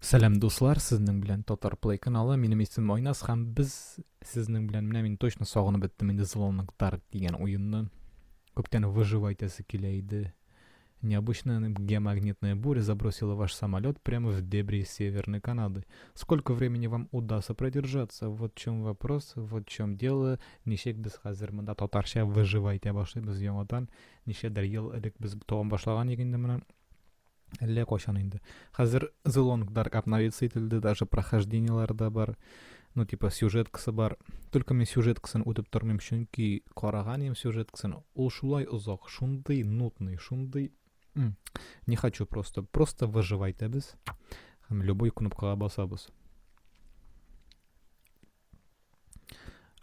Сәлам дуслар, сезнең белән Татар Play каналы, минем исемем Айназ һәм без сезнең белән менә мин точно сагынып беттем инде The Long Dark дигән уенны. Күптән выживать итәсе килә иде. Необычная геомагнитная буря забросила ваш самолет прямо в дебри Северной Канады. Сколько времени вам удастся продержаться? Вот в чем вопрос, вот в чем дело. Ничек без хәзер монда татарча выживать итә башлыйбыз яңадан. Ничәдер ел элек без тагын башлаган идек инде моны. Әллә кайчан инде. Хәзер The Long Dark обновиться ителде, даже прохождениеләр дә бар. Ну, типа, сюжеткасы бар. Только мин сюжеткасын үтеп тормыйм, чөнки караган идем сюжеткасын. Ул шулай озак, шундый нудный, шундый... Не хочу просто. Просто выживать итәбез. Һәм любой кнопкага басабыз.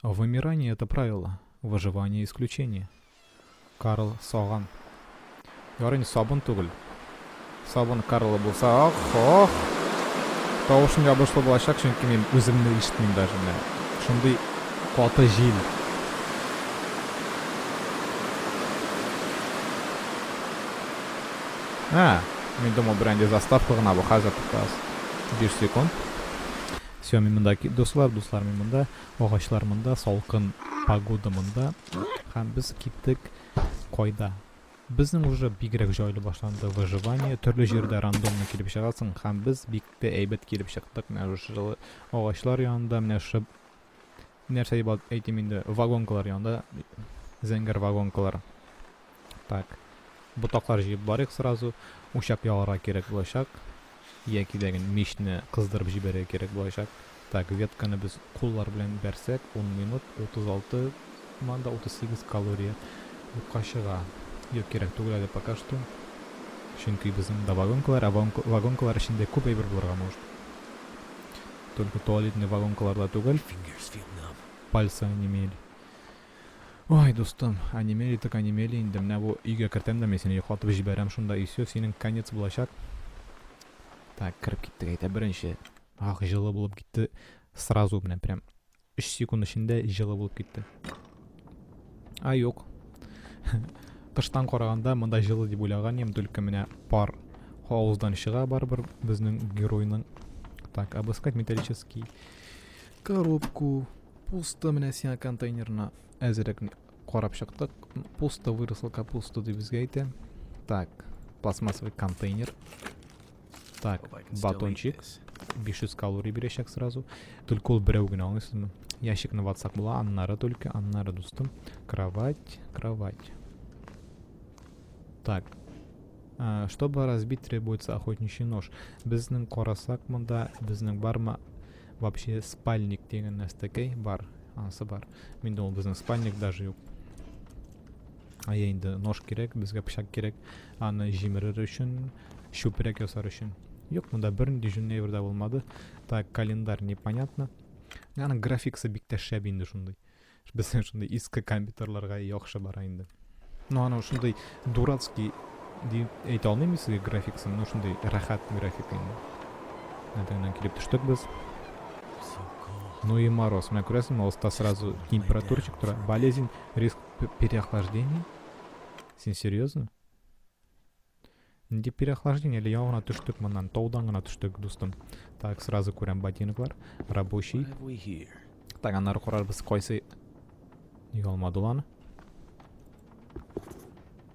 Вымирание это правило, выживание исключение. Карл Саган. Ярый инде сабын түгел. Сабын Карлы булса, ах, ох. Тавышым ябышлы булачак, чөнки мин үземне ишетмим даже менә. Шундый каты җил. А, мин думал, берәнди заставка гына бу, хәзер туктагыз. 5 секунд. Все, мин монда, дуслар, дуслар, мин монда, агачлар монда, салкын погода монда. Һәм без киттек кайда? Безнең уже бигрәк җайлы башланды выживание. Төрле җирдә рандомно килеп чыгасың һәм без бик тә әйбәт килеп чыктык. Менә шушы агачлар янында, менә шушы нәрсә дип әйтим инде, вагонкалар янында, зәңгәр вагонкалар. Так. Ботаклар җыеп барыйк сразу. Учак ягарга кирәк булачак. Яки дә мичне кыздырып җибәрергә кирәк булачак. Так, ветканы без куллар белән бәрсәк, 10 минут, 36, монда 38 калория юкка чыга. Юк, кирәк түгел әле пока что. Чөнки безнең монда вагонкалар, ә вагонкалар эчендә күп әйбер булырга может. Только туалетный вагонкаларда түгел. Пальцы онемели. Ой, дустым, онемели так онемели инде. Менә бу өйгә кертәм дә мин сине йоклатып җибәрәм шунда и все, синең конец булачак. Так, кереп киттек әйтә беренче. Ах, җылы булып китте. Сразу менә прям 3 секунд эчендә җылы булып китте. А, юк. Тыштан караганда монда җылы дип уйлаган идем, только менә пар авыздан чыга барыбер безнең геройның. Так, обыскать металлический коробку. Пусто менә сиңа контейнерына әзерәк карап чыктык. Пусто выросла капуста дип безгә әйтә. Так, пластмассовый контейнер. Так, батончик. 500 калорий бирәчәк сразу. Только ул берәү генә, аңлыйсызмы? Ящикны ватсак була, аннары только, аннары, дустым. Кровать, кровать. Так. Чтобы разбить, требуется охотничий нож. Безнең карасак монда, безнең бармы вообще спальник дигән нәрсәкәй бар. Анысы бар. Миндә ул безнең спальник даже юк. А я инде нож кирәк, безгә пычак кирәк. Аны җимерер өчен, чүпрәк ясар өчен. Юк, монда бернинди җүнле әйбер дә булмады. Так, календарь непонятно. Аның графикасы бик тә шәп инде шундый. Безнең шундый иске компьютерларга яхшы бара инде. Ну, аның шундый дурацкий дип әйтә алмыйм мин сезгә графикасын, но шундый рәхәт графика инде. Менә килеп төштек без. Ну и мороз. Менә күрәсеңме, аста сразу температурчик тора. Болезнь, риск переохлаждения. Син серьезно? Нинди переохлаждение? Әле яңа гына төштек моннан, таудан гына төштек, дустым. Так, сразу күрәм ботинклар. Рабочий. Так, аннары карарбыз, кайсы... Нигә алмады ул аны?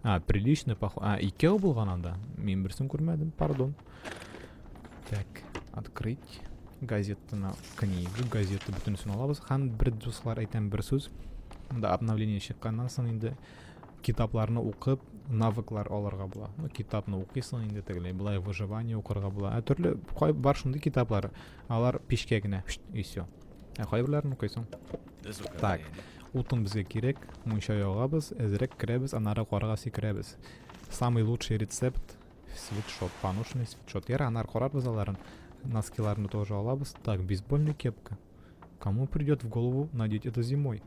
А, прилично похоже. А, икәү булган анда. Мин берсен күрмәдем, пардон. Так, открыть газетаны, книгу, газета бөтенесен алабыз. Һәм бер дуслар әйтәм бер сүз. Монда обновление чыкканнан соң инде китапларны укып, навыклар алырга була. Ну, китапны укыйсың инде тегеләй, болай выживание укырга була. Ә төрле кай бар шундый китаплар, алар пичкә генә, и все. Ә кайберләрен укыйсың. Так, утын безгә кирәк, мунча ягабыз, әзрәк керәбез, аннары карга сикерәбез. Самый лучший рецепт свитшот, поношенный свитшот. Ярар, аннары карарбыз аларын. Носкиларны тоже алабыз. Так, бейсбольная кепка. Кому придет в голову надеть это зимой?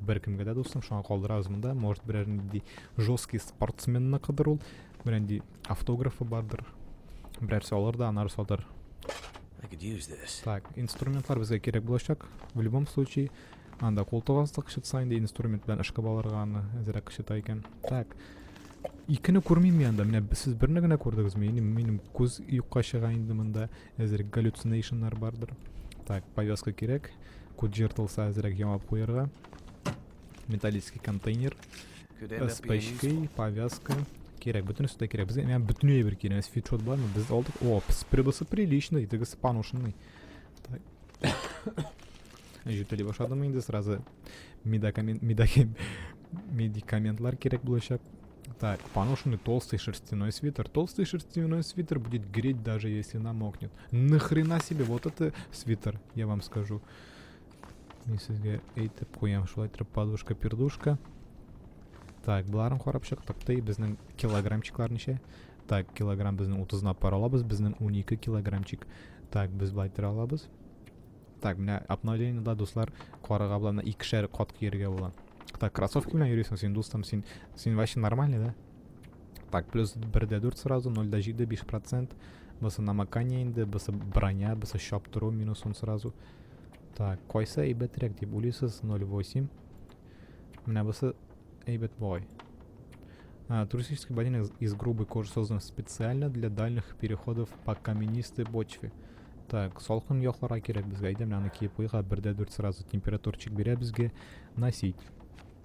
Беркемгә дә, дустым, шуңа калдырабыз монда. Может, берәр нинди жесткий спортсменныкыдыр ул. Берәр нинди автографы бардыр. Берәрсе алыр да, аннары сатыр. Так, инструментлар безгә кирәк булачак. В любом случае, анда култык асты кычытса инде инструмент белән ышкып алырга аны әзрәк кычыта икән. Так. Икене күрмим мин анда. Менә сез берне генә күрдегез. Минем күз юкка чыга инде монда. Әзерәк галлюцинейшннар бардыр. Так, повязка кирәк. Күт җыртылса әзерәк ямап куярга. Металлический контейнер. С пачкой, повязка. Кирәк, бөтенесе дә кирәк. Безгә менә бөтен әйбер кирәк. Свитшот бармы? Без алдык. О, прибысы приличный, тегесе поношенный. Так. Җүтели башладым инде сразу. Медикамент, медикаментлар кирәк булачак. Так, поношенный толстый шерстяной свитер. Толстый шерстяной свитер будет греть, даже если намокнет. Нахрена себе, вот это свитер, я вам скажу. Мин сезгә әйтеп куям, шулай итеп подушка-пердушка. Так, боларын карап чыктык. Тый, безнең килограммчиклар ничә? Так, килограмм безнең 30-ны апара алабыз, безнең 12 килограммчик. Так, без болай тора алабыз. Так, менә обновлениедә, дуслар, карага була, менә икешәр кат кияргә була. Так, кроссовки белән йөрисең син, дустым, син вообще нормальный, да? Так, плюс 1,4 сразу, 0,7, 5%. Бусы намокание инде, бусы броня, бусы чаптыру, минус он сразу. Так, кайсы әйбәтрәк дип уйлыйсыз? 0,8. Менә бусы әйбәт бугай. Туристический ботинок из грубой кожи создан специально для дальних переходов по каменистой почве. Так, салкын якларга кирәк безгә. Әйдә, менә аны киеп куйыйк. 1,4 сразу температурчик бирә безгә. Носить.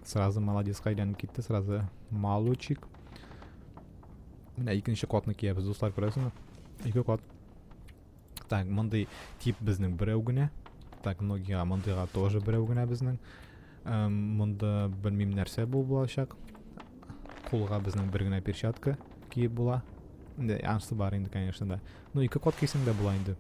Сразу молодецка әйләнеп китте, сразу малучик. Менә икенче катны киябез, дуслар, күрәсезме? Ике кат. Так, мондый тип безнең берәү генә. Так, ногига мондыйга тоже берәү генә безнең. Монда белмим нәрсә бу булачак. Кулга безнең бер генә перчатка киеп була. Инде ансы бар инде, конечно, да. Ну, ике кат кисең дә була инде.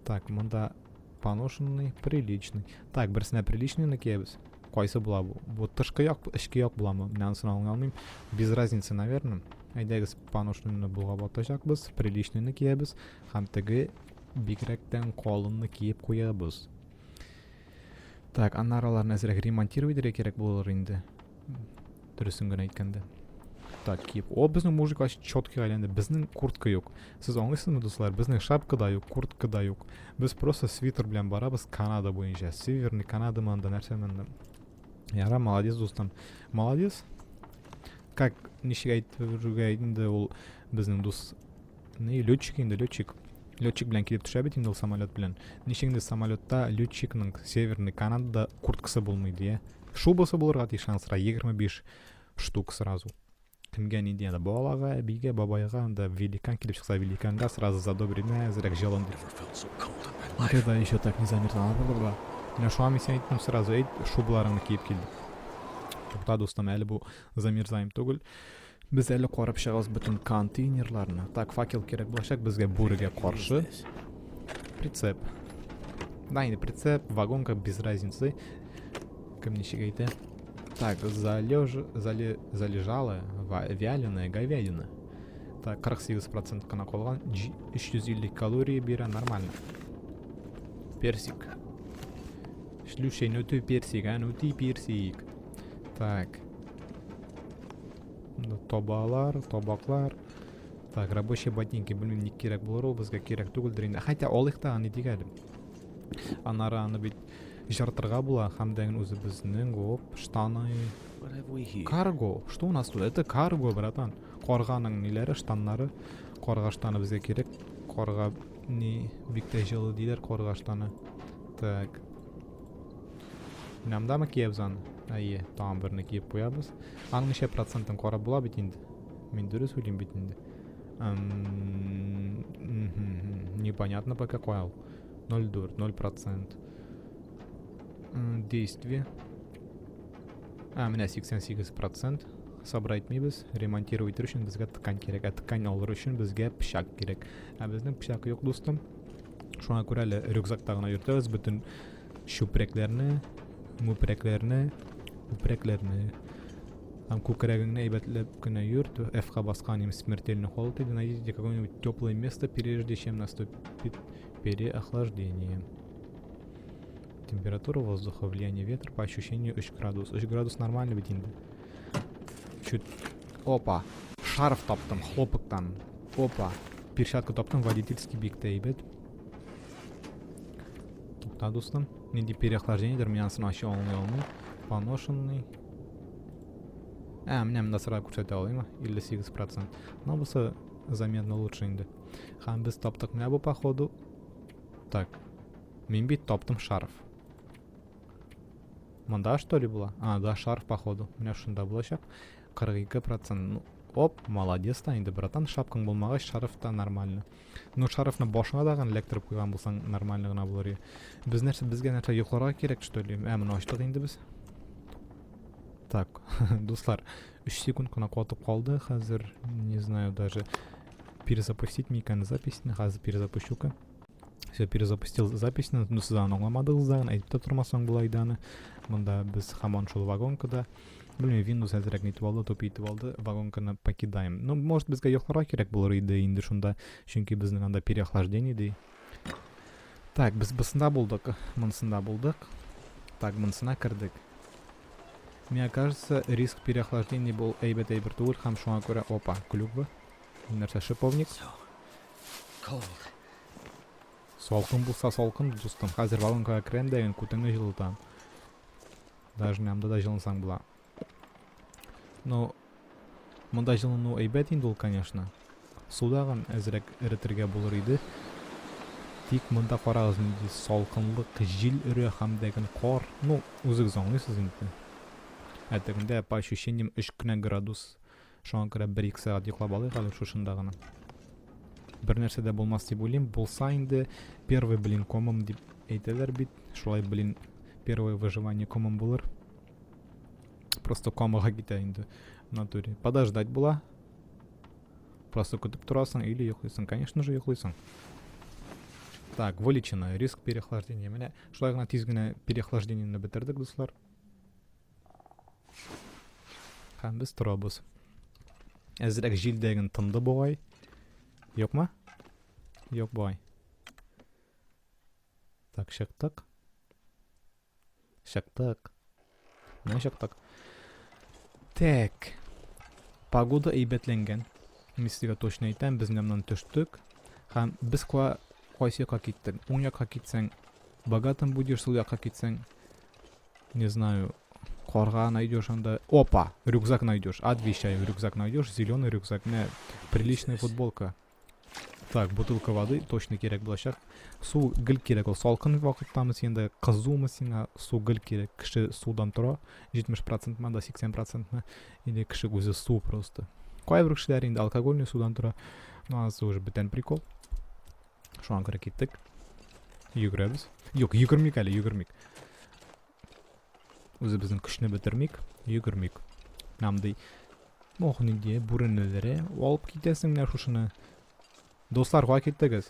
Так, монда поношенный, приличный. Так, берсенә приличныйны киябез. Кайсы була бу? Бу тышкы як, эчке як буламы? Менә анысын аңлый алмыйм. Без разницы, наверное. Әйдәгез, поношенныйны болгап атачакбыз, приличныйны киябез һәм теге бигрәктән калынны киеп куябыз. Так, аннары аларны әзрәк ремонтировать итәргә кирәк булыр инде. Дөресен генә әйткәндә. Так, киеп. О, безнең мужик вообще четкий әйләнде. Безнең куртка юк. Сез аңлыйсызмы, дуслар? Безнең шапка да юк, куртка да юк. Без просто свитер белән барабыз Канада буенча. Северный Канада монда нәрсә монда. Яра, молодец, дустым. Молодец. Как ничек әйтергә инде ул безнең дус не летчик инде, летчик. Летчик белән килеп төшә бит инде ул самолет белән. Ничек инде самолетта летчикның Северный Канадада курткасы булмый дия. Шубасы булырга тиеш ансыра 25 штук сразу. Кемгә нинди анда балага, әбигә, бабайга, анда великан килеп чыкса великанга сразу задобрить, мә, әзрәк җылын дип. Никогда еще так не замерзала. Менә шуңа мин сиңа әйттем сразу, әйт, шубаларыңны киеп кил дип. Тукта, дустым, әле бу замерзаем түгел. Без әле карап чыгабыз бөтен контейнерларны. Так, факел кирәк булачак безгә бүрегә каршы. Прицеп. Да, инде прицеп, вагонка, без разницы. Кем ничек әйтә. Так, залеж, зале, залежала вяленая говядина. Так, 48% кына калган. 350 калория бирә, нормально. Персик. Шлющий, ну ты персик, а ну ты персик. Так. Табалар, табаклар. Так, рабочие ботинки, белмим, ник кирәк булыр ул, безгә кирәк түгелдер инде. Хотя алыйк та, аны дигәле. Аннары аны бит жыртырга була, һәм дә үзебезнең, оп, штаны. Карго. Что у нас тут? Это карго, братан. Карганың ниләре, штаннары. Карга штаны безгә кирәк. Карга ни бик тә җылы диләр, карга штаны. Так. Менә мондамы киябез аны? Әйе, тагын берне киеп куябыз. Аның ничә процентын карап була бит инде. Мин дөрес уйлыйм бит инде. Непонятно пока кая ул. 0,4, 0%. Действие. А, менә 88%. Собрать итмибез. Ремонтировать өчен безгә ткань кирәк. Ә ткань алыр өчен безгә пычак кирәк. Ә безнең пычак юк, дустым. Шуңа күрә әле рюкзакта гына йөртәбез бөтен чүпрәкләрне, мүпрәкләрне, үпрәкләрне. Һәм күкрәгеңне әйбәтләп кенә йөрт. F-ка баскан им смертельный холод иде. Найдите какое-нибудь теплое место, прежде чем наступит переохлаждение. Температура воздуха, влияние ветра по ощущению 3 градус. 3 градус нормально бит инде. Чуть. Опа. Шарф таптым, хлопоктан. Опа. Перчатка таптым, водительский бик тә әйбәт. Тукта, дустым. Нинди переохлаждениедер, мин анысын ача алмый алмыйм. Поношенный. Ә, менә монда сразу күрсәтә алыймы? 58%. Но бусы заметно лучше инде. Һәм без таптык менә бу походу. Так. Мин бит таптым шарф. Монда что ли була? А, да, шарф походу. Менә шунда булачак. 42%. Ну, оп, молодец та инде, братан. Шапкаң булмагач, шарф та нормально. Ну, шарфны башыңа да гына эләктереп куйган булсаң, нормально гына булыр иде. Без нәрсә, безгә нәрсә йокларга кирәк, что ли? Ә, моны ачтык инде без. Так, дуслар, 3 секунд кына катып калды. Хәзер, не знаю даже, перезапустить микән записьне. Хәзер перезапущу-ка. Все, перезапустил записьне. Ну, сез аны аңламадыгыз да, әйтеп тә тормасаң була иде аны. Монда без һаман шул вагонкада. Белмим, Windows әзрәк нитеп алды, тупи итеп алды. Вагонканы покидаем. Ну, может, безгә йокларга кирәк булыр иде инде шунда, чөнки безнең анда переохлаждение ди. Так, без бысында булдык, монысында булдык. Так, монысына кердек. Мне кажется, риск переохлаждения был әйбәт әйбер түгел һәм шуңа күрә, опа, клюква. Нәрсә, шиповник? Салкын булса салкын, дустым. Хәзер вагонкага керәм дә, күтеңне җылытам. Даже менә монда да җылынсаң була. Но монда җылыну әйбәт инде ул, конечно. Судагын әзрәк эретергә булыр иде. Тик монда карагыз, нинди салкынлык, җил өрә һәм дә гел кар. Ну, үзегез аңлыйсыз инде. Ә тегендә, по ощущениям, 3 кенә градус. Шуңа күрә 1-2 сәгать йоклап алыйк әле шушында гына. Бер нәрсә дә булмас дип уйлыйм. Булса инде, первый блин комом дип әйтәләр бит. Шулай, блин, первое выживание комом булыр. Просто комага китә инде в натуре. Подождать була. Просто көтеп торасың или йоклыйсың. Конечно же, йоклыйсың. Так, вылечено. Риск переохлаждения. Менә шулай гына тиз генә переохлаждениене бетердек, дуслар. Һәм без торабыз. Әзрәк җил дәген тынды бугай. Юкмы? Юк бугай. Так, чыктык. Чыктык. Менә чыктык. Так. Погода әйбәтләнгән. Мин сезгә точно әйтәм, без менә моннан төштек. Һәм без кайсы якка киттек? Уң якка китсәң, богатым будешь, сул якка китсәң, не знаю, карга найдешь анда. Опа, рюкзак найдешь. Отвечаю, рюкзак найдешь, зеленый рюкзак. Менә приличная футболка. Так, бутылка воды точно кирәк булачак. Су гел кирәк ул. Салкын вакыттамы син дә, кызумы сиңа, су гел кирәк. Кеше судан тора, 70% ма да 80% мы, или кеше үзе су просто. Кайбер кешеләр инде алкогольный судан тора. Ну, анысы уже бүтән прикол. Шуңа күрә киттек. Йөгерәбез. Юк, йөгермик әле, йөгермик. Үзебезнең көчне бетермик, йөгермик. Намдый. Ох, нинди бүренеләре алып китәсең менә шушыны. Дуслар, кая киттегез?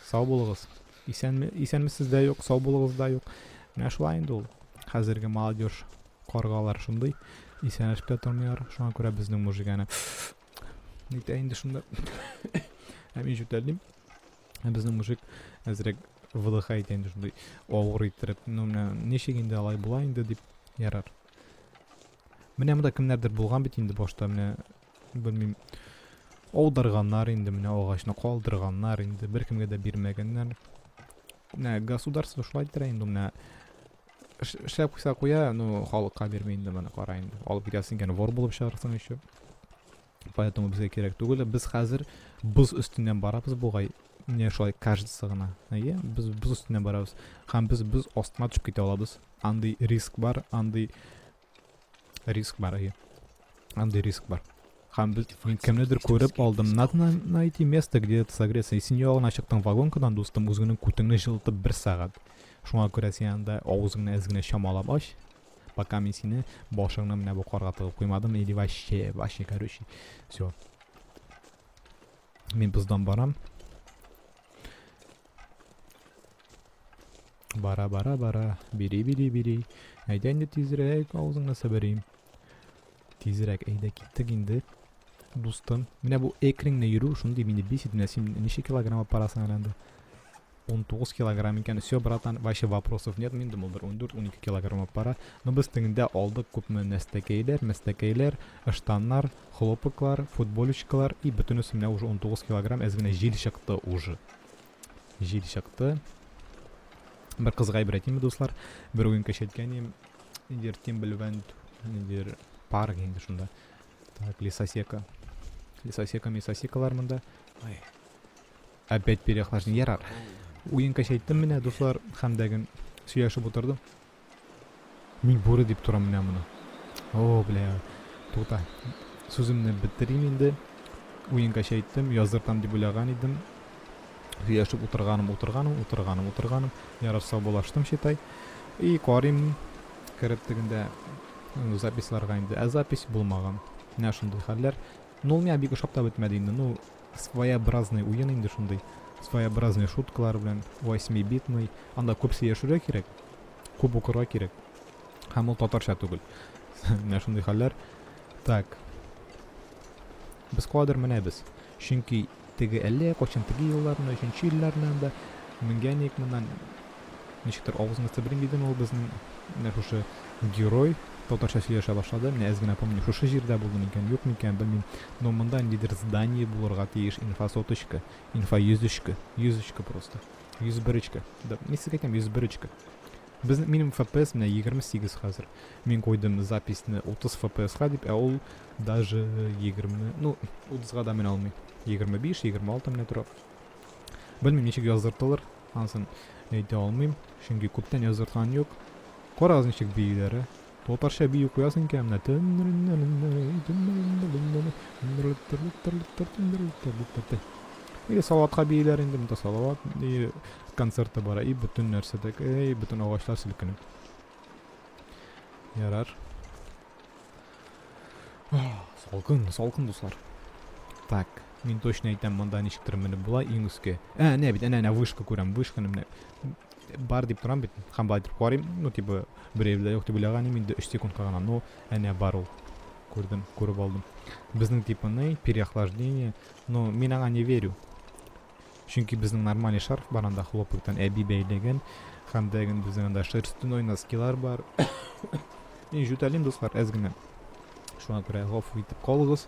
Сау булыгыз. Исәнме, исәнмесез дә юк, сау булыгыз да юк. Менә шулай инде ул. Хәзерге молодежь каргалар шундый. Исәнләшеп тә тормыйлар. Шуңа күрә безнең мужик әнә нитә инде шунда. Ә мин җүтәлим. Ә безнең мужик әзрәк выдыха итә инде шундый авыр иттереп. Ну, менә ничек инде алай була инде дип ярар. Менә монда кемнәрдер булган бит инде башта, менә белмим. Аударганнар инде менә агачны калдырганнар инде, беркемгә дә бирмәгәннәр. Менә государство шулай иттерә инде менә эшләп куйса куя, ну халыкка бирми инде моны кара инде. Алып китәсең икән, вор булып чыгарсың еще. Поэтому безгә кирәк түгел. Без хәзер боз өстеннән барабыз бугай. Мне шулай кажется гына. Әйе, без боз өстеннән барабыз. Һәм без боз астына төшеп китә алабыз. Андый риск бар, андый риск бар, әйе. Андый риск бар. Һәм без мин кемнедер күреп алдым. Надо найти место, где согреться. И син ягына чыктың вагонкадан, дустым, үзеңнең күтеңне җылытып бер сәгать. Шуңа күрә син анда авызыңны әз генә чамалап ач. Пока мин сине башыңны менә бу карга тыгып куймадым или вообще, вообще, короче, все. Мин боздан барам. Бара, бара, бара. Бери, бери, бери. Әйдә инде тизрәк авызыңны себерим. Тизрәк әйдә киттек инде. Дустым. Менә бу экреңне йөрү шундый мине бесит. Менә син ничә килограмм алып барасың әле анда? 19 килограмм икән. Все, братан, вообще вопросов нет. Мин думал, бер 14-12 килограмм алып бара. Но без тегендә алдык күпме нәстәкәйләр, мәстәкәйләр, ыштаннар, хлопоклар, футболочкалар и бөтенесе менә уже 19 килограмм әз генә җил чыкты уже. Җил чыкты. Бер кызык әйбер әйтимме, дуслар? Бер уен кеше әйткән идем, Ниндидер тем белвән Ниндидер парк инде шунда. Так, лесосека. Лесосека, месосекалар монда. Ой. Опять переохлаждение. Ярар. Уен качайттым менә, дуслар, һәм дәген сөйләшеп утырдым. Мин бүре дип торам менә моны. О, бля. Тукта. Сүземне бетерим инде. Уен качайттым, яздыртам дип уйлаган идем. Сөйләшеп утырганым, утырганым, утырганым, утырганым. Ярар, саубуллаштым, считай. И карыйм, кереп тегендә записьларга инде. Ә запись булмаган. Менә шундый хәлләр. Ну, ул миңа бик ошап та бетмәде инде. Ну, своеобразный уен инде шундый. Своеобразный шуткалар белән, 8-битный. Анда күп сөйләшергә кирәк, күп укырга кирәк. Һәм ул татарча түгел. Менә шундый хәлләр. Так. Без кадер менәбез. Чөнки теге әллә кайчан теге елларны, өченче елларны анда менгән идек моннан. Ничектер авызны себерим дидем ул безнең менә шушы герой татарча сөйләшә башлады. Менә әз генә помню, шушы җирдә булды микән, юк микән, белмим. Но монда ниндидер здание булырга тиеш, инфосоточка, инфа йөзочка, йөзочка просто. 101-очка. Да, мин сезгә әйтәм, 101-очка. Без, минем FPS менә 28 хәзер. Мин куйдым записьне 30 FPS-ка дип, ә ул даже 20, ну, 30-га да менә алмый. 25, 26 менә тора. Белмим, ничек яздыртылыр. Анысын әйтә алмыйм, чөнки күптән яздырткан юк. Карагыз ничек бииләр, ә? Татарча бию куясың икән менә. Или Салаватка бииләр инде, монда Салават и концерты бара, и бөтен нәрсә дә, и бөтен агачлар селкенеп. Ярар. Салкын, салкын, дуслар. Так, мин точно әйтәм, монда ничектер менеп була иң өскә. Ә, әнә бит, әнә, әнә вышка күрәм, вышканы менә бар дип торам бит. Һәм былай торып карыйм, ну, типа, берәү дә юк дип уйлаган идем инде 3 секундка гына, но әнә бар ул. Күрдем, күреп алдым. Безнең типа ни, переохлаждение, но мин аңа не верю. Чөнки безнең нормальный шарф бар анда хлопоктан әби бәйләгән. Һәм дә безнең анда шерстяной носкилар бар. Мин җүтәлим, дуслар, әз генә. Шуңа күрә гафу итеп калыгыз.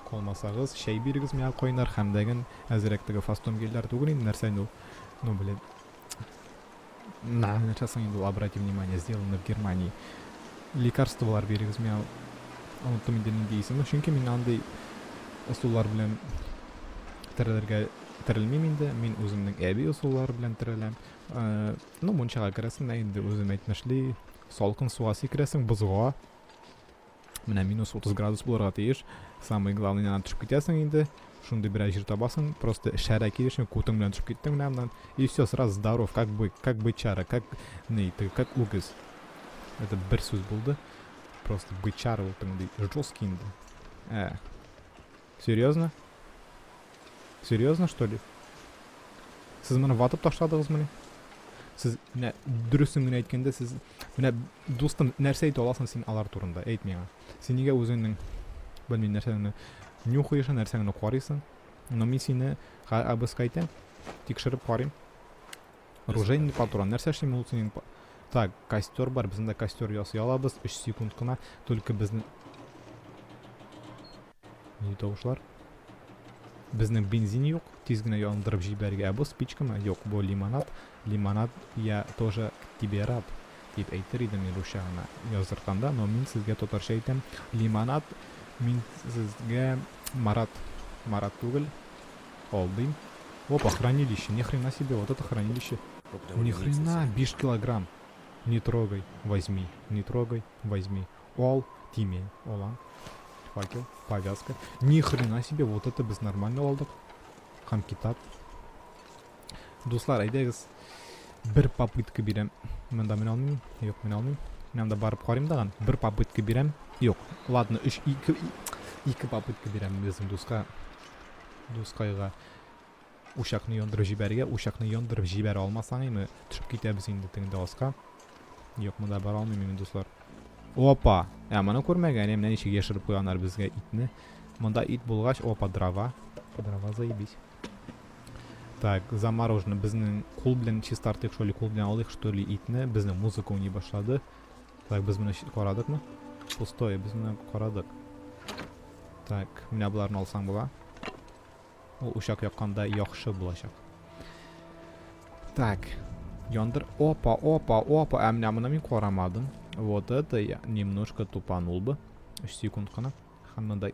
Калмасагыз, чәй бирегез миңа кайнар һәм дә әзрәк теге фастом гельләр түгел инде, нәрсә инде ул. Ну, блин. На, нәрсә соң инде ул, обрати внимание, сделано в Германии. Лекарстволар бирегез миңа. Оныттым инде нинди исеме, чөнки мин андый ысуллар белән терелергә терелмим инде. Мин үземнең әби ысуллары белән тереләм. Э, ну, мунчага керәсең дә инде үзем әйтмешли, салкын суга сикерәсең, бозга. Менә минус 30 градус булырга тиеш. Самый главный, янына төшеп китәсең инде. Шундый берәр җир табасың, просто шәрә килешен күтең белән төшеп киттең менә моннан. И все, сразу здоров, как бык, как бычара, как ни, ты, как үгез. Это бер сүз булды. Просто бычара ул тыңдый. Жесткий инде. Ә. Серьезно? Серьезно, что ли? Сез моны ватып ташладыгызмыни? Сез менә дөресен генә әйткәндә, сез менә дустым, нәрсә әйтә аласың син алар турында? Әйт миңа. Син нигә үзеңнең белмим нәрсәңне нюхаешың, нәрсәңне карыйсың? Но мин сине АБСка әйтәм, тикшереп карыйм. Ружейный патрон. Нәрсә эшлим ул синең? Так, костер бар, без монда костер ясый алабыз. 3 секунд кына. Только безнең Нинди тавышлар? Безнең бензин юк, тиз генә яндырып җибәрергә. Ә бу спичкамы? Юк, бу лимонад. Лимонад я тоже к тебе рад, дип әйтер идем мин русча гына яздыртканда, но мин сезгә татарча әйтәм. Лимонад мин сезгә Марат. Марат түгел. Алдыйм. Опа, хранилище. Ни хрена себе, вот это хранилище. Ни хрена, 5 килограмм. Не трогай, возьми. Не трогай, возьми. Ал, тиме, алам. Факел, повязка. Ни хрена себе, вот это без нормально алдык. Һәм китап. Дуслар, әйдәгез бер попытка бирәм. Монда менә алмыйм. Юк, менә алмыйм. Мин анда барып карыйм тагын. Бер попытка бирәм. Юк, ладно, өч, ике, ике попытка бирәм безнең дуска. Дускайга. Учакны яндырып җибәрергә, учакны яндырып җибәрә алмасаң име, төшеп китәбез инде тегендә аска. Юк, монда бара алмыйм мин, дуслар. Опа! Ә, моны күрмәгән, менә ничек яшереп куйганнар безгә итне. Монда ит булгач, опа, дрова. Дрова заебись. Так, заморожено. Безнең кул белән чистартыйк, что ли, кул белән алыйк, что ли, итне. Безнең музыка уйный башлады. Так, без моны карадыкмы? Пустое, без моны карадык. Так, менә боларны алсаң була. Ул учак якканда яхшы булачак. Так. Яндыр. Опа, опа, опа. Ә менә моны мин карамадым. Вот это я немножко тупанул бы. 3 секунд кына. Һәм монда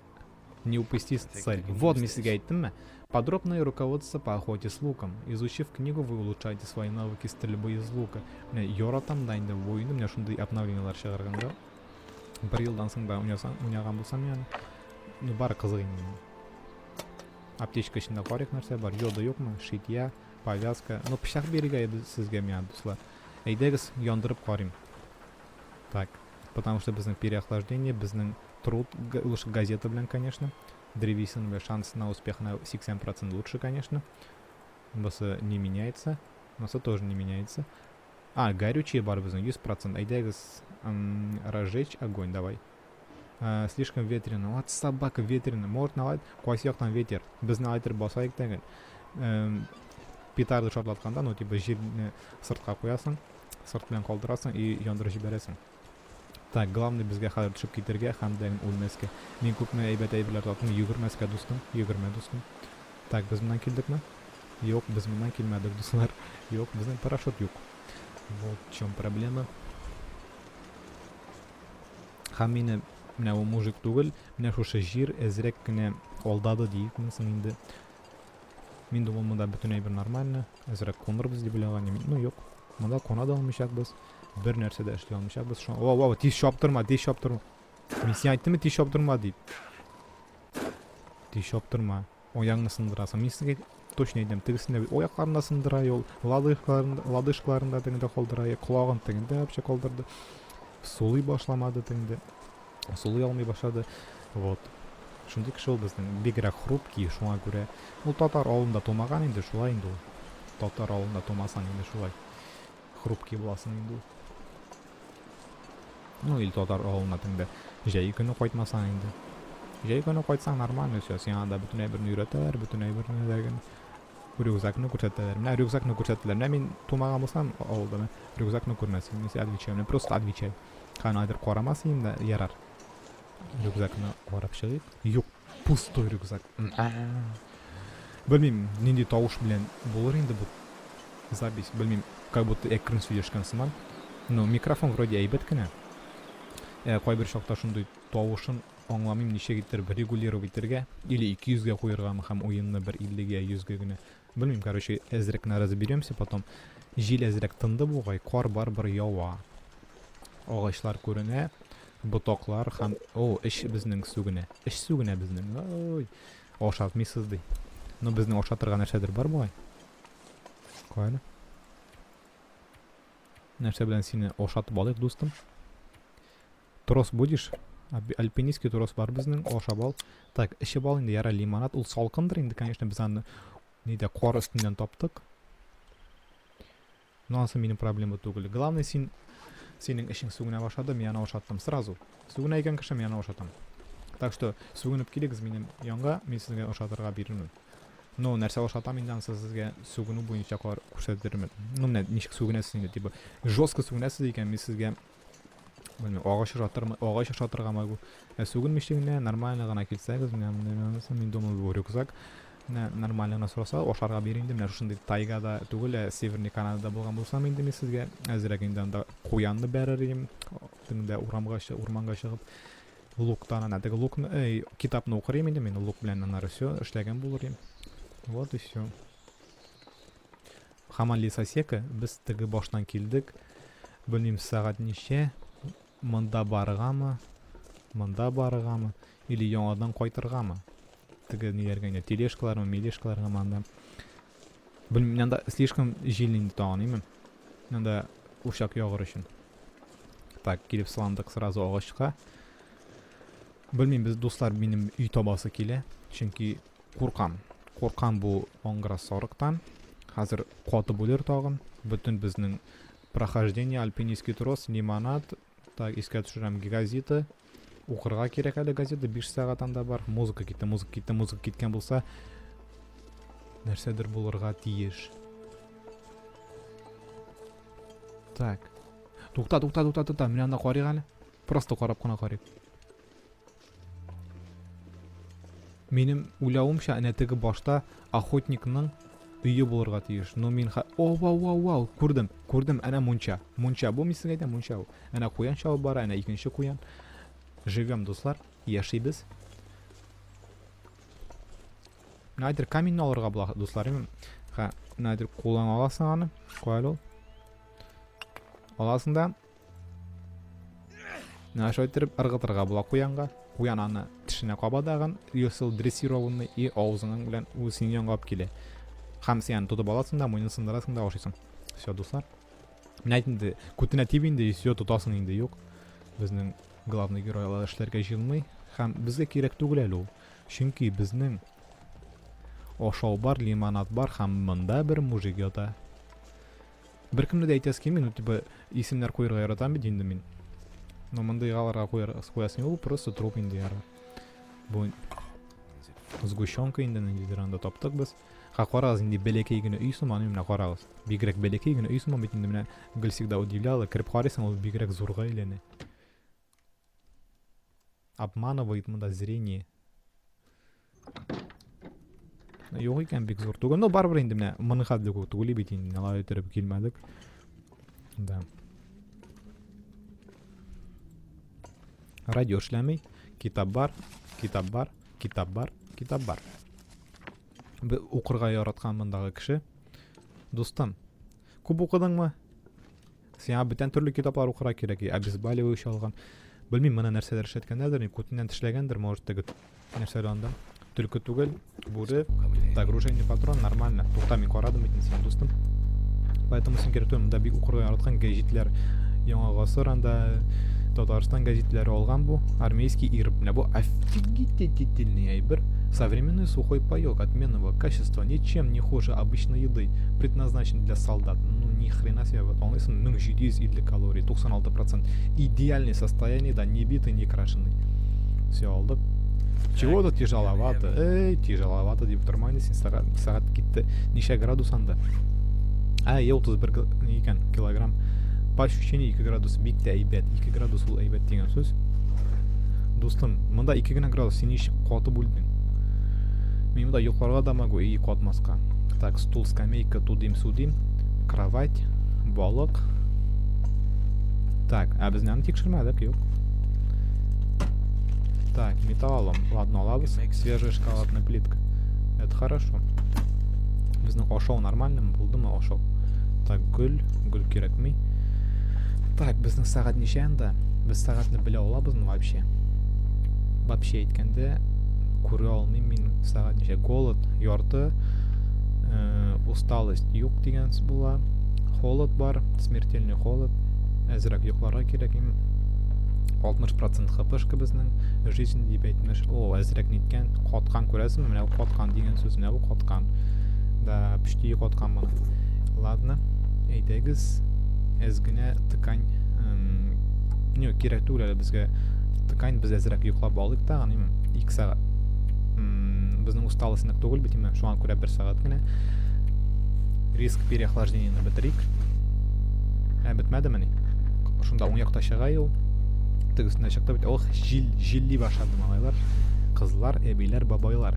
не упусти цель. Вот, мин сезгә әйттемме? Подробное руководство по охоте с луком. Изучив книгу, вы улучшаете свои навыки стрельбы из лука. Менә яратам да инде бу уенны, менә шундый обновлениеләр чыгарганга. Бер елдан соң да уйнасам, уйнаган булсам яны. Ну, бары кызык инде. Аптечка эчендә карыйк нәрсә бар. Йода юкмы? Шитья, повязка. Ну, пычак бирергә иде сезгә миңа, дуслар. Әйдәгез, яндырып карыйм. Так, потому что безнең переохлаждение, безнең труд, лучше газета белән, конечно. Древесина белән шанс на успех на 80% лучше, конечно. Бусы не меняется. Бусы тоже не меняется. А, горючее бар безнең 100%. Әйдәгез, разжечь огонь, давай. А, слишком ветрено. Вот собака ветрено. Может, налайт, кайсы яктан ветер. Безне айтыр басайык тәгел. Петарды шартлатканда, ну, типа, җирне сыртка куясың, сырт белән калдырасың и яндырып җибәрәсең. Так, главный безгә хәзер төшеп китергә һәм дә үлмәскә. Мин күпме әйбәт әйберләр таптым, йөгермәскә, дустым, йөгермә, дустым. Так, без моннан килдекме? Юк, без моннан килмәдек, дуслар. Юк, безнең парашют юк. Вот в чем проблема. Һәм мине менә ул мужик түгел, менә шушы җир әзрәк кенә алдады диекме соң инде. Мин думал, монда бөтен әйбер нормально, әзрәк кунырбыз дип уйлаган идем. Ну юк, монда куна да алмыйчакбыз, бер нәрсә дә эшли алмыйчакбыз. Шуңа, вау, вау, тиз чаптырма, тиз чаптырма. Мин сиңа әйттемме, тиз чаптырма дип. Тиз чаптырма. Аяңны сындырасың. Мин сезгә точно әйтәм, тегесендә бит аякларын да сындыра, ул лодыжкаларын, лодыжкаларын да тегендә калдыра, колагын тегендә вообще калдырды. Сулый башламады тегендә. Сулый алмый башлады. Вот. Шундый кеше ул безнең. Бигрәк хрупкий, шуңа күрә. Ул татар авылында тумаган инде, шулай инде ул. Татар авылында тумасаң инде шулай. Хрупкий буласың инде ул. Ну, или татар авылына теңдә җәй көне кайтмасаң инде. Җәй көне кайтсаң нормально все, сиңа анда бөтен әйберне өйрәтәләр, бөтен әйберне дә рюкзакны күрсәтәләр. Менә рюкзакны күрсәттеләр. Менә мин тумаган булсам авылда, рюкзакны күрмәс идем. Мин отвечаю, менә просто отвечаю. Хан айдыр карамас идем дә, ярар. Рюкзакны карап чыгыйк. Юк, пустой рюкзак. Белмим, нинди тавыш белән булыр инде бу запись. Белмим, как будто әкрен сөйләшкән сыман. Ну, микрофон вроде әйбәт кенә. Ә, кайбер чакта шундый тавышын аңламыйм, ничек иттереп регулировать итәргә или 200 гә куергамы һәм уенны бер 50 гә, 100 гә генә. Белмим, короче, әзрәк кенә разберемся потом. Җил әзрәк тынды бугай, кар барыбер ява. Агачлар күренә, ботаклар һәм... О, эч безнең сүгенә. Эч сүгенә безнең. Ой, ашатмыйсыз ди. Ну, безнең ашатырга нәрсәдер бар бугай. Кая әле? Нәрсә белән сине ашатып алыйк, дустым? Трос будешь? Альпинистский трос бар безнең, ашап ал. Так, эчеп ал инде, яра лимонад. Ул салкындыр инде, конечно, без аны нидә кар өстеннән таптык. Но анысы минем проблема түгел. Главное, син синең эчең сүгенә башлады, мин аны ашаттым сразу. Сүгенә икән кеше, мин аны ашатам. Так что сүгенеп килегез минем янга, мин сезгә ашатырга бирермен. Но нәрсә ашатам инде анысы сезгә сүгенү буенча күрсәтермен. Ну, менә ничек сүгенәсез инде, типа жестко сүгенәсез икән, мин сезгә белмим, агач ашатырмы, агач ашатырга могу. Ә сүгенмичә генә нормально гына килсәгез, менә менә мин думаю, бу рюкзак. Менә нормально гына сораса, ашарга бир инде. Менә шушындый тайгада түгел, ә Северный Канадада булган булсам инде мин сезгә әзрәк инде анда куянны бәрер идем. Тегендә урамга, урманга чыгып луктан ана теге лукны, эй, китапны укыр идем инде мин лук белән аннары все эшләгән булыр идем. Вот и все. Һаман лесосека, без теге баштан килдек. Белмим, сәгать ничә. Монда барыргамы? Монда барыргамы? Или яңадан кайтыргамы? Теге ниләргә инде, тележкалармы, мележкаларгамы анда. Белмим, анда слишком җил инде тагын, име? Анда учак ягыр өчен. Так, килеп сыландык сразу агачка. Белмим, без дуслар, минем өй табасы килә. Чөнки Куркам. Куркам бу аңгыра сарыктан. Хәзер каты бүлер тагын. Бөтен безнең прохождение, альпинистский трос, лимонад. Так, искә төшерәм, газета. Укырга кирәк әле газета, 5 сәгать анда бар. Музыка китте, музыка китте, музыка киткән булса, нәрсәдер булырга тиеш. Так. Тукта, тукта, тукта, тукта. Менә анда карыйк әле. Просто карап кына карыйк. Минем уйлавымча, әнә теге башта охотникның Өе булырга тиеш. Ну мин ха... О, вау, вау, вау, күрдем, күрдем, әнә мунча. Мунча бу, мин сезгә әйтәм, мунча бу. Әнә куян чабып бара, әнә икенче куян. Живем, дуслар, яшибез. Менә әйтер каменны алырга була, дуслар. Ха, менә әйтер кулың аласың аны. Куй әле ул. Аласың да. Менә шулай иттереп ыргытырга була куянга. Куян аны тешенә каба дагын, юсыл дрессированный и авызының белән ул синең янга алып килә. Һәм син аны тотып аласың да, муенын сындырасың да ашыйсың. Все, дуслар. Менә инде күтенә тип инде, и все, тотасың инде, юк. Безнең главный герой алар эшләргә җыенмый. Һәм безгә кирәк түгел әле ул. Чөнки безнең ашау бар, лимонад бар һәм монда бер мужик ята. Беркемне дә әйтәсе килми, ну типа исемнәр куярга яратам бит инде мин. Но мондыйгаларга куяр куясың юк, просто труп инде ярар. Бу сгущенка инде ниндидер анда таптык без. Ха карагыз инде бәләкәй генә өй сыман, менә карагыз. Бигрәк бәләкәй генә өй сыман бит инде менә гел всегда удивляла, кереп карыйсың, ул бигрәк зурга әйләнә. Обманывает монда зрение. Юк икән, бик зур түгел. Ну, барыбер инде менә моның хәтле күп түгел бит инде. Алай иттереп килмәдек. Да. Радио эшләми. Китап бар, китап бар, китап бар, китап бар. Укырга яраткан мондагы кеше. Дустым, күп укыдыңмы? Сиңа бүтән төрле китаплар укырга кирәк, обезболивающий алган. Белмим, моны нәрсәләр эшләткәннәрдер, күтеннән тешләгәндер, может, теге нәрсәләр анда. Төлке түгел, бүре, так, ружейный патрон, нормально. Тукта, мин карадым бит син, дустым. Поэтому син кирәк түгел, монда бик укырга яраткан гәҗитләр. Яңа гасыр анда Татарстан гәҗитләре алган бу. Армейский ирб. Менә бу офигительный әйбер. Современный сухой паёк отменного качества, ничем не хуже обычной еды, предназначен для солдат. Ну ни хрена себе, вот аңлыйсың, 1750 калорий, 96%. Идеальное состояние, да, не битый, не крашеный. Все, алдык. Чего-то тяжеловато. Эй, тяжеловато дип тормайды син, сәгать, сәгать китте. Ничә градус анда? Ә, 31 икән, килограмм. По ощущению 2 градус бик тә әйбәт. 2 градус ул әйбәт дигән сүз. Дустым, монда 2 генә градус, син ничек катып үлдең? Мин монда йокларга да могу, и катмаска. Так, стул, скамейка, тудим-судим, кровать, балык. Так, ә без аны тикшермәдек, юк. Так, металлолом. Ладно, алабыз. Свежая шоколадная плитка. Это хорошо. Безнең ашау нормальныймы? Булдымы ашау? Так, гөл, гөл кирәкми. Так, безнең сәгать ничә анда? Без сәгатьне белә алабызмы вообще? Вообще әйткәндә, күрә алмыйм мин сәгать ничә. Голод ярты, э, усталость юк дигән була. Холод бар, смертельный холод. Әзрәк йокларга кирәк. 60% хпшка безнең. Жизнь дип әйтмеш. О, әзрәк ниткән, каткан күрәсеңме? Менә бу каткан дигән сүз, менә бу каткан. Да, пүчти каткан моны. Ладно, әйдәгез, әз генә ткань, не, кирәк түгел әле безгә ткань, без әзрәк йоклап алыйк та, аны 2 сәгать. Безнең усталость нык түгел бит инде, шуңа күрә 1 сәгать кенә. Риск переохлаждениене бетерик. Ә бетмәдемени? Шунда уң якта чыга ул. Тегесенә чыкты бит. Ох, җил, җилли башлады малайлар, кызлар, әбиләр, бабайлар.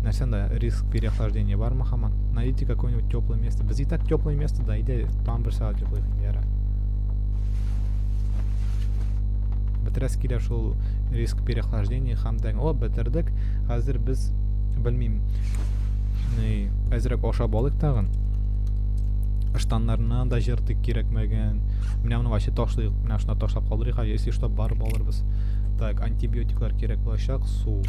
Нәрсә анда риск переохлаждения бармы һаман? Найдите какое-нибудь теплое место. Без и так теплое место, да, иде там бер сәгать йоклыйк инде, яра. Бетерәсе килә шул риск переохлаждения һәм дә, о, бетердек. Хәзер без белмим, ни, әзрәк ашап алыйк тагын. Ыштаннарны да җыртык кирәкмәгән. Менә моны вообще ташлыйк, менә шуны ташлап калдырыйк, если что, барып алырбыз. Так, антибиотиклар кирәк булачак, су.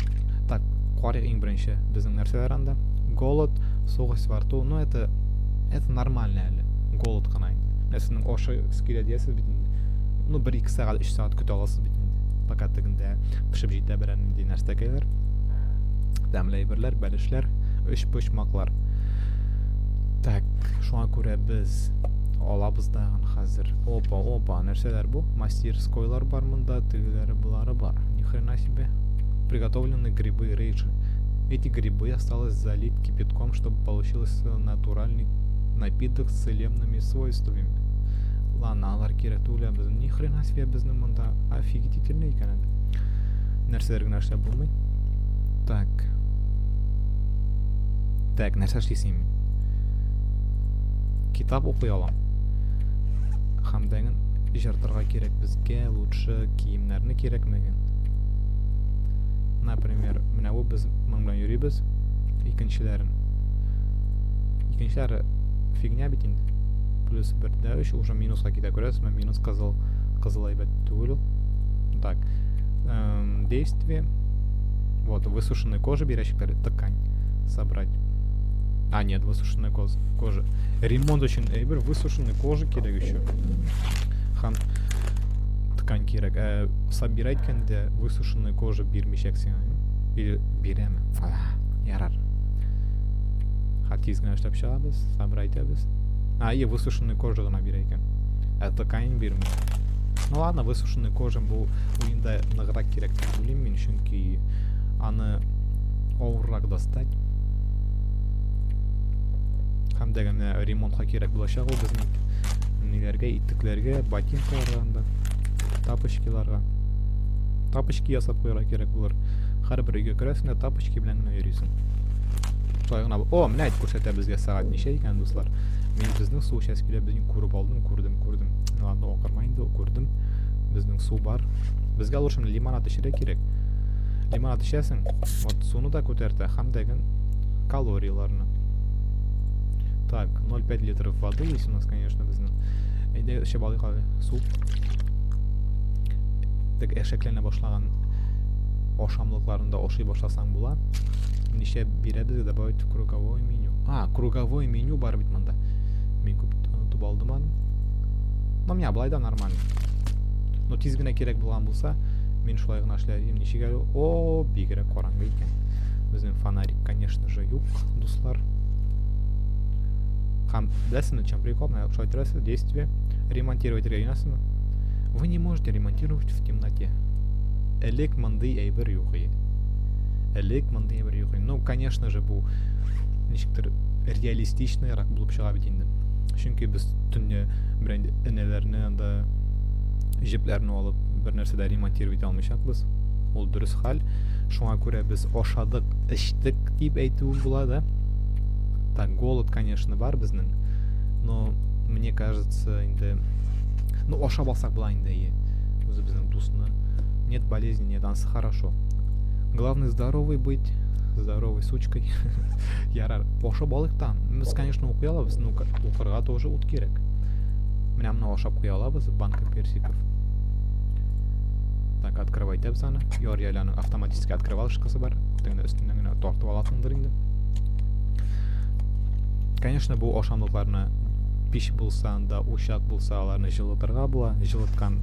Так, карыйк иң беренче безнең нәрсәләр анда. Голод, сухость во рту, ну это это нормально әле. Голод кына инде. Менә сезнең ашыгыз килә диясез бит инде. Ну, бер ике сәгать, өч сәгать көтә аласыз бит инде. Пока тегендә пешеп җитә берәр нинди нәрсәкәйләр. Тәмле әйберләр, бәлешләр, өчпочмаклар. Так, шуңа күрә без алабыз да хәзер. Опа, опа, нәрсәләр бу? Мастерскойлар бар монда, тегеләре болары бар. Ни хрена себе. Приготовлены грибы рейши. Эти грибы осталось залить кипятком, чтобы получился натуральный напиток с целебными свойствами. Ладно, алар кирәк түгел безнең. Ни хрена себе безнең монда офигительный икән әле. Нәрсәләр генә эшләп булмый. Так. Так, нәрсә эшлисең мин? Китап укый алам. Һәм дә җыртырга кирәк безгә, лучше киемнәрне кирәкмәгән. Например, менә бу без моның белән йөрибез. Икенчеләрен. Икенчеләре фигня бит инде. Плюс 1 дә 3 уже минуска китә, күрәсезме? Минус кызыл, кызыл әйбәт түгел ул. Так. Действие. Вот, высушенная кожа бирәчәкләр, ткань собрать. А, нет, высушенная кожа. Ремонт өчен әйбер, высушенная кожа кирәк еще. Һәм ткань кирәк. Ә, собирать иткәндә высушенная кожа бирмичәк сиңа. Или бирәме? Ярар. Ха, тиз генә эшләп чыгабыз, собрать итәбез. А, и высушенная кожа гына бирә икән. Ә ткань бирми. Ну ладно, высушенная кожа бу уенда ныграк кирәк дип уйлыйм мин, чөнки аны авыррак достать. Һәм дә генә ремонтка кирәк булачак ул безнең ниләргә, итекләргә, ботинкаларга анда, тапочкиларга. Тапочки ясап куярга кирәк булыр. Һәрбер өйгә керәсең дә тапочки белән генә йөрисең. Шулай гына. О, менә әйтеп күрсәтә безгә сәгать ничә икән, дуслар. Мин безнең су эчәсе килә, безнең күреп алдым, күрдем, күрдем. Ладно, акырма инде, күрдем. Безнең су бар. Безгә лучше лимонад эчәргә кирәк. Лимонад эчәсең, вот суны да күтәртә һәм дә калорияләрне. Так, 0,5 литров воды есть у нас, конечно, безнең. Әйдә, эчеп алыйк әле су. Так, әшәкләнә башлаган ашамлыкларны да ашый башласаң була. Ничә бирә безгә добавить в круговое меню. А, круговое меню бар бит монда. Мин күп онытып алдым аны. Но миңа болай да нормально. Но тиз генә кирәк булган булса, мин шулай гына эшләр идем. Ничек әле? О, бигрәк караңгы икән. Безнең фонарик, конечно же, юк, дуслар. Һәм беләсезме, чем прикол? Менә шулай торасыз, действие. Ремонтировать итәргә. Вы не можете ремонтировать в темноте. Элек мондый әйбер юк иде. Элек мондый әйбер юк иде. Ну, конечно же, бу ничектер реалистичныйрак булып чыга бит инде. Чөнки без төнлә берәр энәләрне анда җепләрне алып бер нәрсә дә ремонтировать итә алмыйчакбыз. Ул дөрес хәл. Шуңа күрә без ашадык, эчтек дип әйтүем була да. Так, голод, конечно, бар безнең. Но мне кажется, инде ну ашап алсак була инде, әйе. Үзебезнең дусны. Нет болезни, нет, ансы хорошо. Главное здоровый быть, здоровой сучкой. Ярар, ашап алыйк та. Без, конечно, укый алабыз, но укырга тоже ут кирәк. Менә моны ашап куя алабыз, банка персиков. Так, открывать итәбез аны. Ярый әле аның автоматически открывалочкасы бар. Тегендә өстеннән генә тартып аласыңдыр инде. Конечно, бу ашамлыкларны пич булса, анда учак булса, аларны җылытырга була. Җылыткан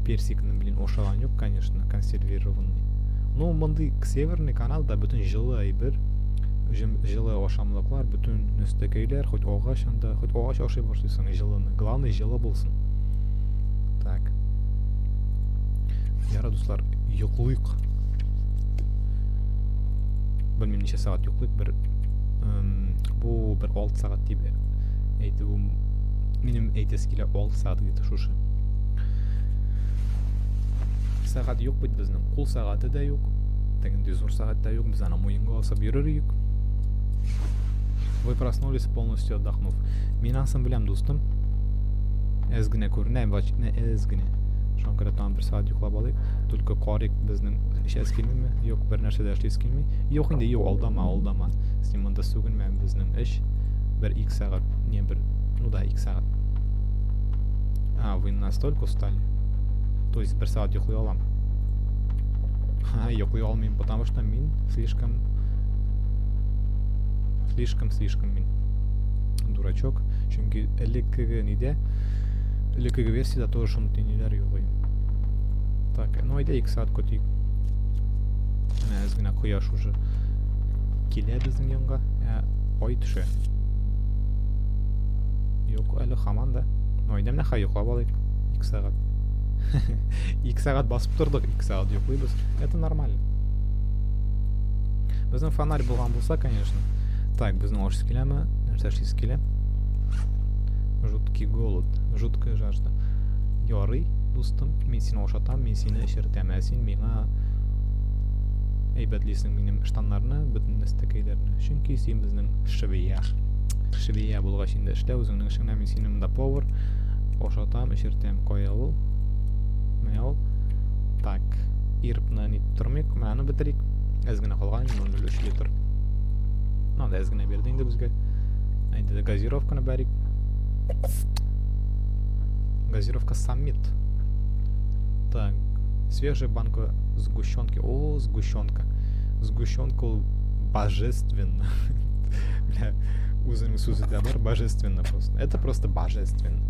персикны, блин, ашаган юк, конечно, консервированный. Ну, мондый Северный Канадада бөтен җылы әйбер, җылы ашамлыклар, бөтен нөстәкәйләр, хоть агач анда, хоть агач ашый башлыйсың, җылыны. Главное, җылы булсын. Так. Яра, дуслар, йоклыйк. Белмим, ничә сәгать йоклыйк, бер бу бер 6 сәгать дип әйтүем, минем әйтәсе килә 6 сәгать где-то шушы. Сәгать юк бит безнең, кул сәгате дә юк, тегендәй зур сәгать тә юк, без аны муенга асып йөрер идек. Вы проснулись полностью отдохнув. Мин анысын беләм, дустым. Әз генә күренә, әз генә. Шуңа күрә тагын бер сәгать йоклап алыйк. Только карыйк, безнең эчәсе килмиме? Юк, бер нәрсә дә эшлисе килми. Юк инде, юк, алдама, алдама. Син монда сүгенмә, безнең эш бер 2 сәгать, не бер, ну да, 2 сәгать. А, вы настолько устали. То есть бер сәгать йоклый алам. Ха, йоклый алмыйм, потому что мин слишком слишком слишком мин дурачок. Чөнки элеккеге нидә, элеккеге версияда тоже шундый ниләр юк иде. Так, ну әйдә 2 сәгать көтик. Менә әз генә кояш уже килә безнең янга. Ә, ай төшә. Юк, әле һаман да. Ну әйдә менә хәй йоклап алыйк. 2 сәгать. 2 сәгать басып тордык, 2 сәгать йоклыйбыз. Это нормально. Безнең фонарь булган булса, конечно. Так, безнең ашыйсы киләме? Нәрсә эшлисе килә? Жуткий голод, жуткая жажда. Ярый, дустым, мин сине ашатам, мин сине эчертәм, ә син миңа. Әйбәтлисең минем штаннарны, бөтен нәстәкәйләрне. Чөнки син безнең швея. Швея булгач инде эшлә үзеңнең эшеңне, мин сине монда повар. Ашатам, эчертәм. Кая ул? Менә ул. Так, ирпны нитеп тормыйк, менә аны бетерик. Әз генә калган, 0,03 литр. Ну, да әз генә бирде инде безгә. Әйдә газировканы бәрик. Газировка Саммит. Так, свежая банка сгущенки. О, сгущенка. Сгущенка ул божественно. Бля, үзенең сүзе дә бар, божественно просто. Это просто божественно.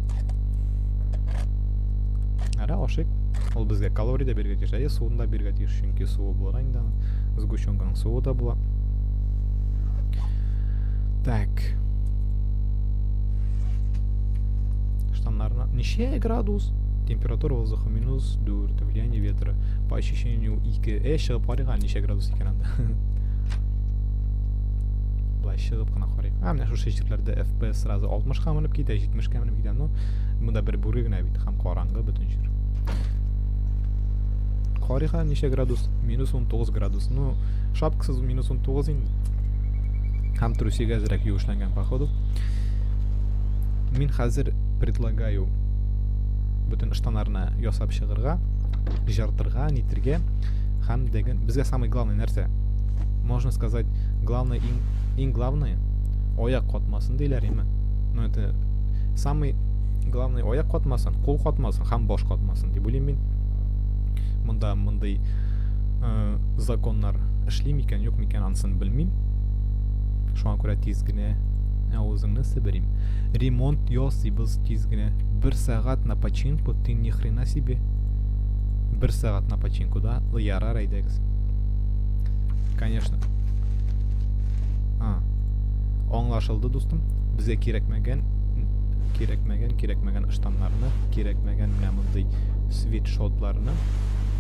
Ара, ашыйк. Ул безгә калорий да бирергә тиеш, әйе, суын да бирергә тиеш, чөнки суы була инде. Сгущенканың суы да була. Так. Штаннарына ничә градус? Температура воздуха минус 4, влияние ветра. По ощущению 2. Э, чыгып карыйк әле ничә градус икән анда. Былай чыгып кына карыйк. А, менә шушы җирләрдә FPS сразу 60-ка менеп китә, 70-ка менеп китә. Ну, монда бер бүре генә бит, һәм караңгы бөтен җир. Карыйк әле ничә градус? Минус 19 градус. Ну, шапкасыз минус 19 инде. Һәм трусига әзрәк юешләнгән, походу. Мин хәзер предлагаю бөтен ыштаннарны ясап чыгырга, җыртырга, нитергә һәм дәген безгә самый главный нәрсә. Можно сказать, главное иң иң главное аяк катмасын диләр име. Ну это самый главный аяк катмасын, кул катмасын һәм баш катмасын дип уйлыйм мин. Монда мондый э, законнар эшли микән, юк микән, анысын белмим. Шуңа күрә тиз генә авызыңны себерим. Ремонт ясыйбыз тиз генә. Бер сәгать на починку, ты ни хрена себе. Бер сәгать на починку, да? Ярар, әйдәгез. Конечно. А. Аңлашылды, дустым. Безгә кирәкмәгән, кирәкмәгән, кирәкмәгән ыштаннарны, кирәкмәгән менә мондый свитшотларны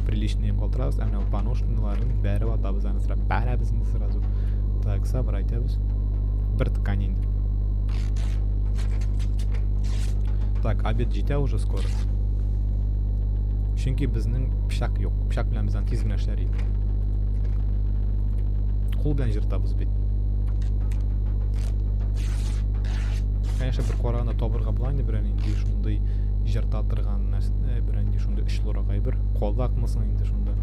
приличный калдырабыз, ә менә поношенныйларын бәреп атабыз аны сразу. Бәрәбез инде сразу. Так, собрать итәбез. Бер ткань инде. Так, обед җитә уже скоро. Чөнки безнең пычак юк. Пычак белән без аны тиз генә эшләр идек. Кул белән җыртабыз бит. Конечно, бер караганда табырга була инде берәр нинди шундый җырта торган нәрсә, э, берәр нинди шундый очлырак әйбер. Кадакмысың инде шунда.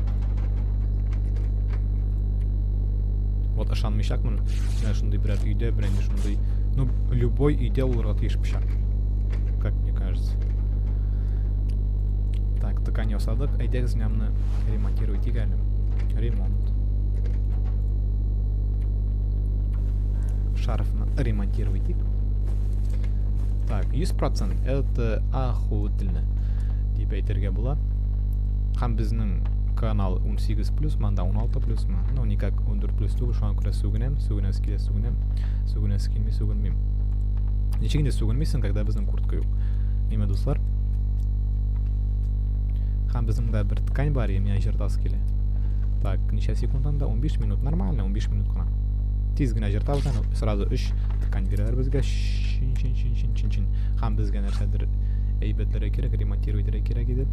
Вот ышанмыйчакмын, менә шундый берәр өйдә, берәр нинди шундый, ну, любой өйдә булырга тиеш пычак. Как мне кажется. Так, ткань ясадык. Әйдәгез, менә моны ремонтировать итик әле. Ремонт. Шарфны ремонтировать итик. Так, 100% это охуительно дип әйтергә була. Һәм безнең канал 18 плюс, манда 16 плюс мы. Ну, никак 14 плюс түгел, шуңа күрә сүгенәм, сүгенәсе килә сүгенәм, сүгенәсе килми сүгенмим. Ничек инде сүгенмисең, когда безнең куртка юк. Ниме, дуслар? Һәм безнең дә бер ткань бар, миңа җыртасы килә. Так, ничә секунд анда? 15 минут, нормально, 15 минут кына. Тиз генә җыртабыз, аны сразу 3 ткань бирәләр безгә. Чин, чин, чин, чин, чин, чин. Һәм безгә нәрсәдер әйбәтләргә кирәк, ремонтировать итәргә кирәк иде.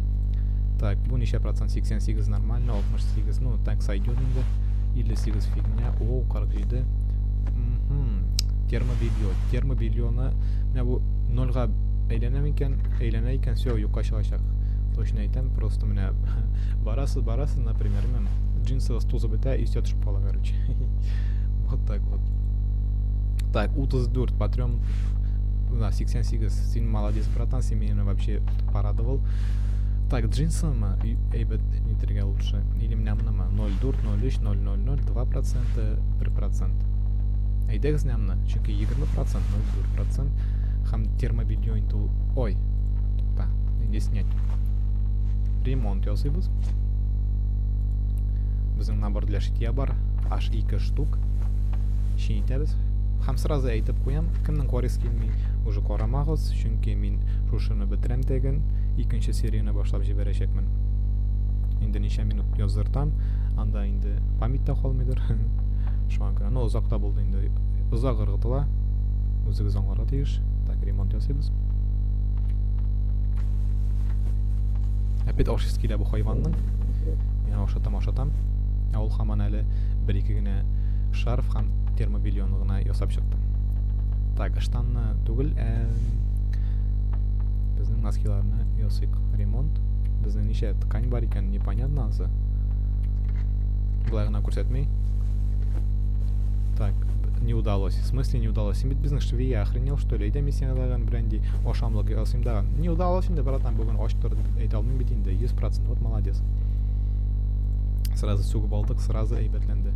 Так, бу ничә процент? 88 нормально, 68, ну, так сойдет инде. 58 фигня, о, 47. Мгм. Термобелье. Термобельены, менә бу нольга әйләнә микән? Әйләнә икән, все, юкка чыгачак. Точно әйтәм, просто менә барасыз, барасыз, например, мен джинсыгыз тузып бетә, и все төшеп кала, короче. Вот так вот. Так, 34, потрем на 88. Син молодец, братан, син меня вообще порадовал. Так, джинсымы әйбәт нитергә лучше? Или менә монымы? 0,4, 0,3, 0,00, 2%, 1%. Әйдәгез менә моны, чөнки 20%, 0,4% һәм термобелье инде ул. Ой, тукта, инде снять. Ремонт ясыйбыз. Безнең набор для шитья бар, аж 2 штук. Шин итәбез. Һәм сразу әйтеп куям, кемнең карыйсы килми, уже карамагыз, чөнки мин шушыны бетерәм теген, икенче серияне башлап җибәрәчәкмен. Инде ничә минут яздыртам, анда инде память та калмыйдыр. Шуңа күрә, ну, озак та булды инде. Озак ыргытыла. Үзегез аңларга тиеш. Так, ремонт ясыйбыз. Опять ашыйсы килә бу хайванның. Мин ашатам, ашатам. Ә ул һаман әле бер-ике генә шарф һәм термобельон гына ясап чыкты. Так, ыштанны түгел, ә безнең носкиларны ясыйк. Ремонт. Безнең ничә ткань бар икән, непонятно ансы. Болай гына күрсәтми. Так, не удалось. В смысле не удалось? Син бит безнең швея, охренел, что ли? Әйдә мин сиңа тагын бренди ашамлык ясыйм да. Не удалось инде, братан, бүген ач тор дип әйтә алмыйм бит инде. 100%. Вот молодец. Сразу сүгеп алдык, сразу әйбәтләнде.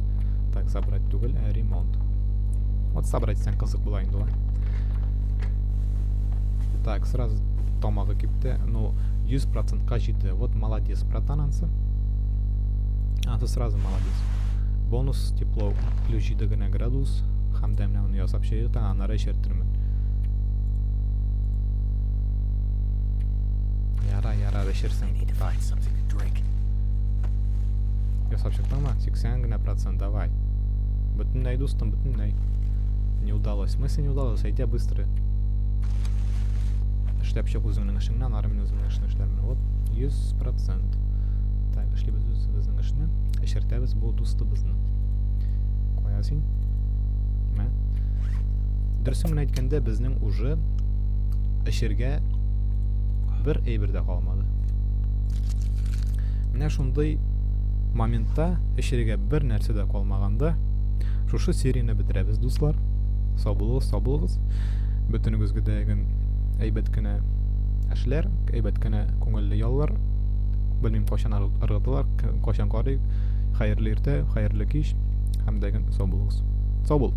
Так, собрать түгел, ә ремонт. Вот собрать итсәң кызык була инде ул. Так, сразу тамагы кипте. Ну, 100%-ка җитте. Вот молодец, братан, ансы. Ансы сразу молодец. Бонус тепло плюс 7 генә градус. Һәм дә менә моны ясап чыгыйк та, аннары эчертермен. Яра, яра, эчерсең. Ясап чыктыңмы? 80 генә процент, давай. Бөтенләй, дустым, бөтенләй. Не удалось. В смысле не удалось? Әйдә быстро. Эшләп чык үзеңнең эшеңне, аннары мин үземнең эшне эшләрмен. Вот, 100%. Так, эшлибез үзебезнең эшне. Эчертәбез бу дустыбызны. Кая син? Мә. Дөресен генә әйткәндә, безнең уже эчергә бер әйбер дә калмады. Менә шундый моментта эчергә бер нәрсә дә калмаганда, шушы серияне бетерәбез, дуслар. Сау булыгыз, сау булыгыз. Бөтенегезгә дә әйбәт кенә эшләр, әйбәт кенә күңелле яллар. Белмим, кайчан ыргытылар, кайчан карыйк. Хәерле иртә, хәерле кич. Һәм дә сау булыгыз. Сау бул.